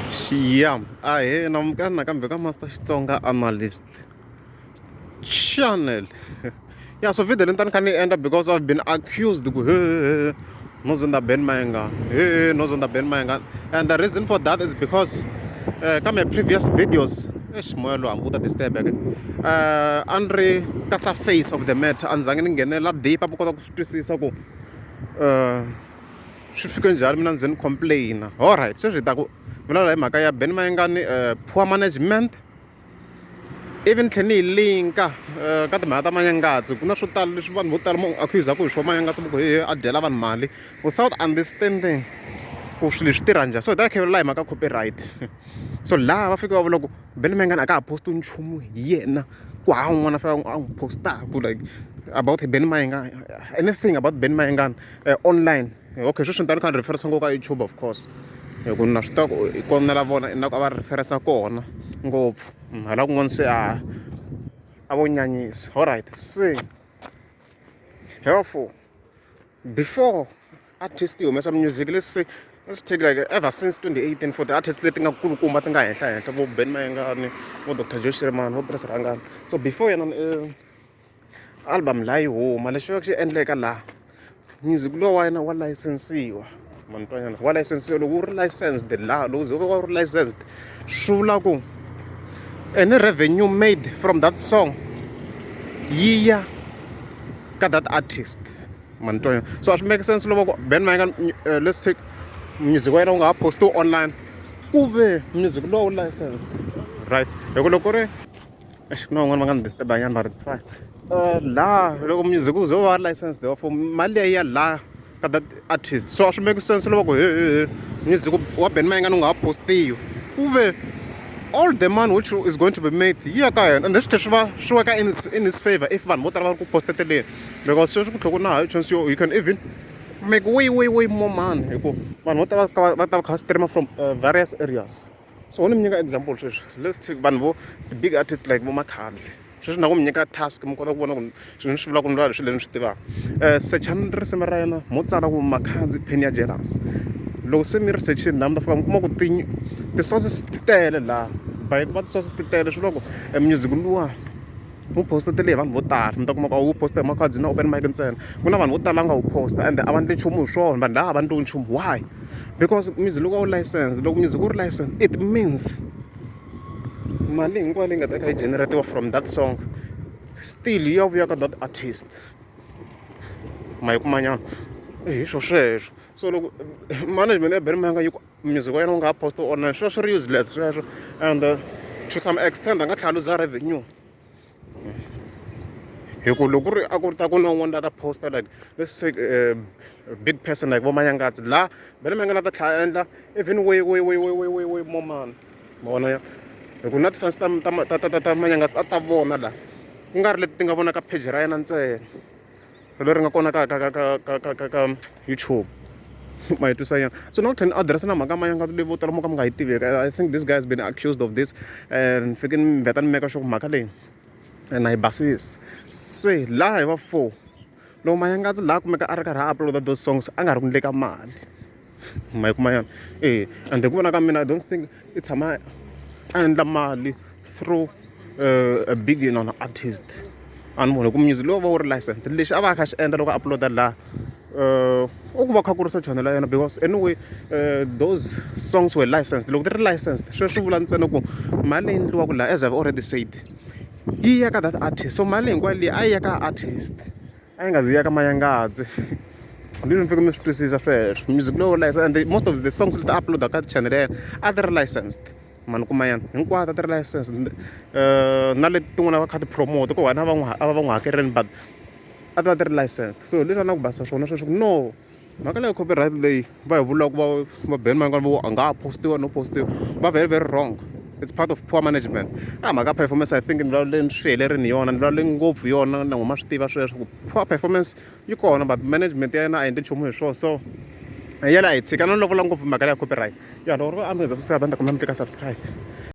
Ya ahee na amukela nakambe ka Master Xitsonga Analyst channel. Ya so video leyi ni ta ni kha ni yi endla because I've been accused ku he no zonda Ben Mayengani he no zonda Ben Mayengani and the reason for that is because ka my previous videos eish moya lowu hambi wu ta disturb-ke a ni ri ka surface of the matter a ni zangi ni nghenelela deep mi kota ku swi twisisa ku swi fike njhani mina ni ze ni complain-a alright sweswi hi ta ku vulavula hi mhaka ya Benny Mayengani poor management ivi ni tlhela ni yi linka ka timhaka ta Manyangatsi ku na swo tala leswi vanhu vo tala mo accuse-aku hi swona Manyangatsi va ku he a dyela vanhu mali without understanding ku swilo leswi tirha njhani so hi ta kha hi mhaka copyright so laha va fike va vula ku Benny Mayengani a ka ha post-iwi nchumu hi yena ku hava un'wana a fanele a n'wi post-aku like about Benny Mayengani anything about Benny Mayengani online okay sweswi ni ta ni kha ni reference ngopfu ka YouTube of course hi ku na swi tiva ku hi kona la vona ingaku a va reference kona ngopfu hala kun'wana se a a vo nyanyisa alright se therefore before artist yi humesa music let's say let's take like ever since 2018 for the artist leti nga kulukumba ti nga henhla henhla vo Benny Mayengani vo Doctor Joe Shirimani vo Prince Rhangani so before yena album laha yi huma lexi va xi endleka laha music lowu wa yena wa layisensiwa ma ni twa nyana wa layisensiwa loko wu ri licensed laha loko ze wu va wu ri licensed swi vula ku any revenue made from that song yi ya ka that artist ma ni twa nyana so a swi make sense loko ku Ben Mayengani let's take music wa yena wu nga ha post-iwi online ku ve music lowu licensed right hi ku loko ku ri Eish ku na van'wani va nga ni disturb nyana mara it's fine laha loko music wu ze wu va licensed therefore mali liya yi ya laha ka that artist so a swi make sense loko he he he music wa Benny Mayengani wu nga ha post-iwi ku ve all the money which is going to be made yi ya ka yena and swi tlhela swi va swi work-a in his favor if vanhu vo tala va ri ku posteteleni because sweswi ku tlhela ku na high chance yo you can even make way way way more money hi ku vanhu vo tala va ta va kha va stream from various areas. So ni mi nyika example sweswi let's take vanhu vo ti-big artist like vo Makhadzi sweswi na ku mi nyika task mi kota ku vona ku swilo ni swi vulaka ni vula leswi leswi ni swi tivaka sechani risimu ra yena mo tsala ku Makhadzi pain ya jealous loko se mi ri sechini laha mi ta fika mi kuma ku ti ti-sources ti tele laha by ku va ti-sources ti tele swi vula ku e music luwa wu post-tele hi vanhu vo tala mi ta kuma ku a wu post-e hi Makhadzi na Open Mic ntsena ku na vanhu vo tala va nga wu post-a ende a va ndli nchumu hi swona vanhu lava a va ndliwi nchumu why because music loko a wu license loko music wu ri license it means mali hinkwayo leyi nga ta kha yi generate-iwa from that song still yi ya vuya ka that artist ma yi kuma nyana hi swo sweswo so loko management ya Benny Mayengani yi ku music wa yena wu nga ha post online swi va swi ri useless sweswo and to some extent a nga tlhela a luza revenue hi ku loko ku ri a ku ri ta ku na un'wana la ta post-a like let's say big person like vo Manyangatsi la Benny Mayengani a ta tlhela a endla even way way way way way way way more money ma vona ya hi ku na ti-fans ta ta ta ta ta ta Manyangatsi a ta vona la ku nga ri leti ti nga vona ka page ra yena ntsena leri nga kona ka ka ka ka ka ka ka ka YouTube ma yi twisa nyana so na ku tlhela ni address na mhaka Manyangatsi leyi vo tala mo ka mi nga yi tiveki I think this guy has been accused of this and ni fike ni vheta ni make sure ku mhaka leyi na yi basisa se laha hi va four loko Manyangatsi laha kumeka a ri karhi a upload those songs a nga ri ku ndleka mali ma yi kuma nyana e and hi ku vona ka mina I don't think i tshama a endla mali through a big inana artist a ni voni hi ku music lowu va wu ri license lexi a va a kha xi endla loko a upload-a laha u ku va kha kurisa channel ya yena because anyway those songs were licensed loko ti ri licensed sweswo swi vula ntsena ku mali leyi endliwaka laha as I've already said yi ya ka that artist so mali hinkwayo leyi a yi ya ka artist a yi nga zi ya ka Mayangadzi leswi mi fike mi swi twisisa sweswo music lowu license and most of the songs leti upload ka channel ya yena a ti ri licensed mani kuma yana hinkwato a ti ri licensed na leti tin'wana va kha ti promote ku vana va n'wi a va va n'wi hakerini but a ti va ti ri licensed so leswi a na ku basisa swona sweswo ku no mhaka leyi copyright leyi va hi vulaka va va Benny Mayengani vo a nga ha post-iwa no post-iwa va very very wrong it's part of poor management a mhaka performance I think ni vulavuleni swi helerini hi yona ni vulavule ngopfu hi yona na n'wina ma swi tiva sweswo ku poor performance yi kona but management ya yena a endli nchumu hi swona so yela hi tshika no vulavula ngopfu mhaka ya copyright ya loko ri va a mi za subscribe a ni ta kombela mi tlika subscribe.